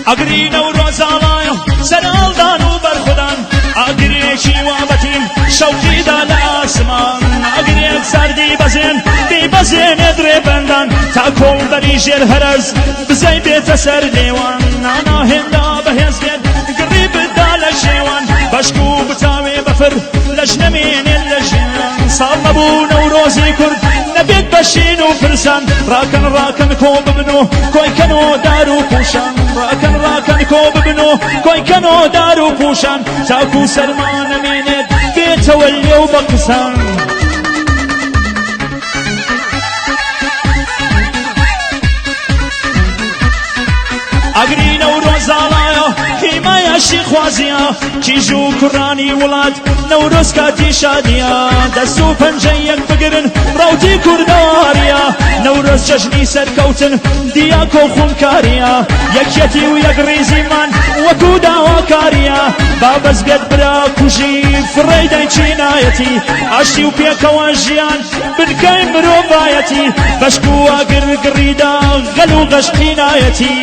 ئاگری نەورۆز ئاڵایە سەرهەڵدان و بەرخودان، ئاگرێکی وا بەتین شەوقی دا لە ئاسمان، ئاگرێک ساردی بەزێن بیبەزێنێت ڕێبەندان، تا کۆڵبەری ژێر هەرەس بزەی بێتە سەر لێوان، نانا هێندا بەهێز بێت گڕی بدا لە شێوان، بەشک و بتاوێ بەفر لەش نەمێنێت لە ژیان، ساڵ نەبوو نەورۆزی کورد نەبێت بە شین و پرسان، ڕاکەن ڕاکەن کۆ ببن و کۆی کەن و دار و پووشان، ڕاکەن ڕاکەن کۆ ببن و کۆی کەن و دار و پووشان، تاکو سەرما نەمێنێت بێتەوە لێو بە قسان. ئاگری نەورۆز ئاڵایە هیمایاشی خوازیە کیژ و کوڕانی وڵات نەورۆز کاتی شادیە دەست و پەنجەی یەک بگرن ڕەوتی کوردەواریە نەورۆز جەژنی سەرکەوتن دیاکۆ خونکاریە یەکیەتی و یەک ڕیزیمان وەکو داواکاریە با بەس بێت برا کوژی فڕێی دەی چینایەتی ئاشتی و پێکەوە ژیان بنکەی مرۆڤایەتی بەشک و ئاگر گڕیدا غەل و غەش قینایەتی.